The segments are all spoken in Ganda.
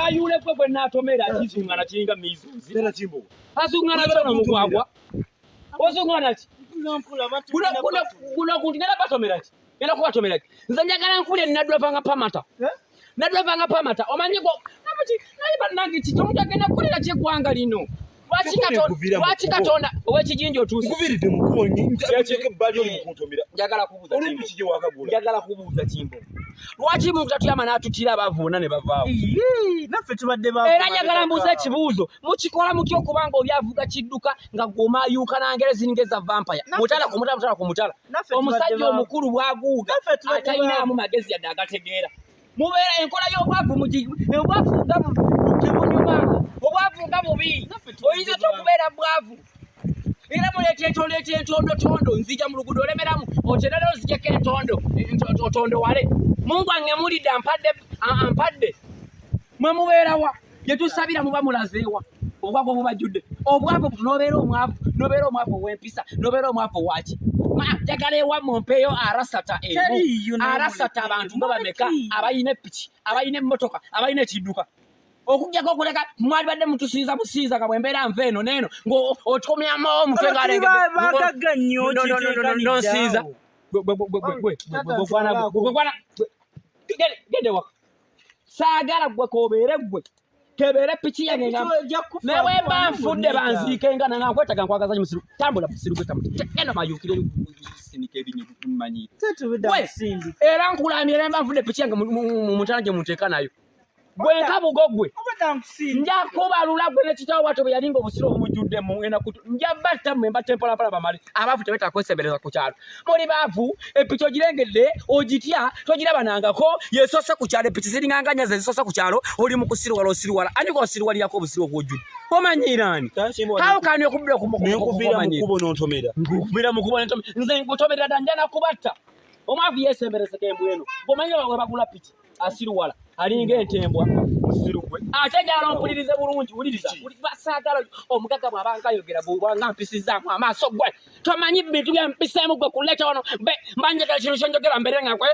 Kimayuule gwe gwe naatomera kizungana kiringa measles. Tera Kimbowa. Azungana kyona mugwagwa. Ozungana ki? Guno gundi ngenda batomera ki? Ngenda kubatomera ki? Nze njagala nkule nadwevanga pamata. Nadwevanga pamata. Omanyi gwo namuki naye bannange kiki omuntu agenda kukolera ki eggwanga lino? Lwaki Katonda ow'ekijinja otuuse? Nkuviiridde mu kkubo nteeka ebbali oli mu kuntomera. Njagala kubuuza Olw'empiki Kimbowa. gye wakagula. Njagala kubuuza Kimbowa. Lwaki muntu tatuyamba n'atutira abaavu bonna ne bavaawo? Naffe tubadde baavu. Era njagala mbuuze ekibuuzo, mukikola mutya okuba nga oli avuga kidduka nga gw'omayuuka n'angere ziringa eza vampaya? Mutala ku mutala, mutala ku mutala. Omusajja omukulu bw'aguuga atalinaamu magezi yadde agategeera. Mubeera enkola y'obwavu obwavu nga tebunyuma, obwavu nga bubi. Oyinza otya okubeera bwavu? Era muleeta entondo eti entondotondo, nzija mu luguudo olemeramu, oterera ozijeko entondo, otondowale. Mungu angemulidde ampadde, ampadde. Mwe mubeerawa? Gye tusabira muba mulazeewa? Obwavu bubajjudde. Obwavu n'obeera omwavu, n'obeera omwavu ow'empisa, n'obeera omwavu owaki? Njagala ewammwe mpeeyo arasata emu. Arasata abantu nga bameka abalina epiki, abalina emmotoka, abalina ekidduka. Okujjako okuleka mwalibadde mutusinza businza nga bwembeera nva eno n'eno ng'okomyamu omutwe ng'alengedde. Nonsinza. Genda ewaka. Saagala ggwe k'obeere ggwe. Kebeere piki yange nga ne bwe mba nfudde banziike nga nga nkwetaaga nkwagaza nyo musiru. Tambula musiru gwe tambula. Genda mayuukire sinika ebinyo mmanyiire. Era nkulamira ne mba nfudde piki yange mu mutala gye munteeka nayo. Gwe nkabugo gwe. Nja kubalula gwe ne kitaawo bw'atyo bwe yalinga obusiru obumujjuddemu ngenda kutu. Nja batta mmwe mbatte mpolampola bamale. Abaavu tebeetaaga kwesembereza ku kyalo. Muli baavu, epiki ogirengedde, ogitya, togirabanangako, yesoose ku kyalo, epiki ziringa nga nyazi ezisoose ku kyalo, oli mu kusiruwala osiruwala. Ani gw'osiruwalirako obusiru obw'ojjudde? Omanyiira ani? How can you kubbira ku Nkuviira mu kkubo n'ontomera. Nkuviira mu kkubo n'ontomera. Nze nkutomerera dda nja na kubatta. Omwavu yeesemberezeka embwa eno. Bw'omanyi we bagula piki, asiruwala alinga entembwa musiru gwe. Ate njagala ompulirize bulungi, wuliriza. Saagala omugagga bw'aba ng'ayogera bw'obanga mpisizaamu amaaso gwe. Tomanyi bintu bya mpiseemu gwe kuleeta wano. Mba njagala kino kye njogera mbeere nga nkwe,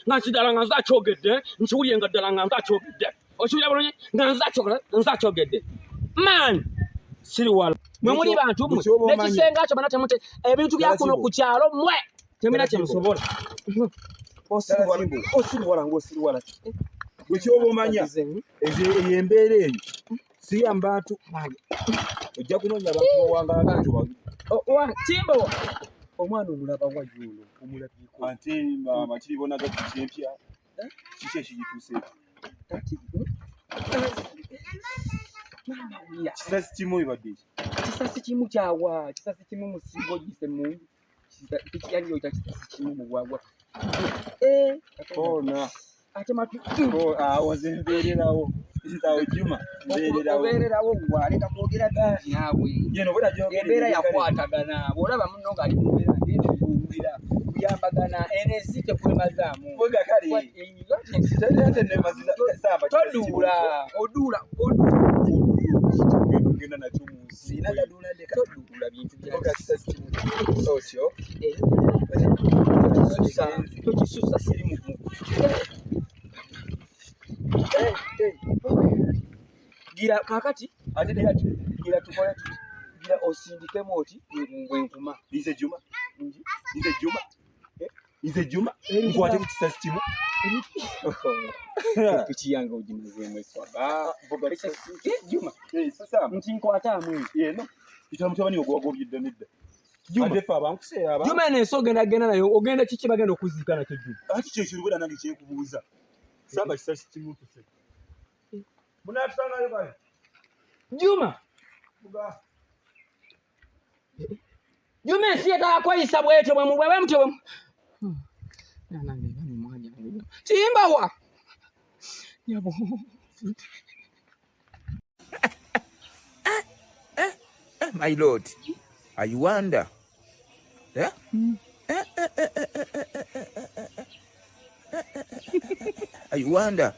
nga nkiddala nga nze akyogedde, nkiwulire nga ddala nga nze akyogedde. Okiwulira bulungi? Nga nze akyogedde, nze akyogedde. Man, siriwala. Mwe muli bantu mmwe. N'ekisenga kyo bana temute ebintu bya kuno ku kyalo mmwe. Temulina kye musobola. Osiriwala ng'osiriwala. Gwe ky'oba omanya, eyo embeera eyo si ya mbantu. Ojja kunoonya abantu bawangaala nakyo. Kimbowa, omwana omulaba wa y'ono omulabyeko? Ate maama kiribona gati kyempya. Kiki ekigituuseeko? Kisasi kimu ebadde ki? Kisasi kimu kyawa? Kisasi kimu musigo gise mungu. Kiki kisasi kimu mugwagwa. Kona. Ate matu. Awo nze mbeererawo. Nze Juma mbeererawo. Obeererawo gwe aleka kwogera bingi naawe. Yeno bw'ola gyogera Embeera yakwatagana. Bw'olaba munno ng'ali mu mbeera ng'eno mbeera kuyambagana eno ensi tekwemazaamu. Bwega kale. Toduula, oduula, Ogenda nakyo mu nsi. Toduula bintu bya Otyo. Tokisusa siri mu. Gira kakati ate gira tukole tuti. Gira osindikemu oti bwe nkuma. Nze Juma. Nze Juma. Nze Juma. Nkwate ku kisasi kimu. Piki yange ogimazeemu eswaga. Juma. Sasa. Nti nkwataamu. Yeno. Kitala mutabani ogwagobye dda nedda. Juma. Ate ffe abankuseera aba. Juma eno ensi ogenda genda nayo ogenda kiki bagenda okuziika nakyo Juma. Ati kye kirubera nange kyenkubuuza. Samba kisasi kimu tuse. Munaatusangayo kale. Juma. Juma ensi yetaaga kweyisa bwetyo bwe mubwe mutyo bwe. Kimbowa. Nyabo. My lord, I wonder. Eh? I wonder.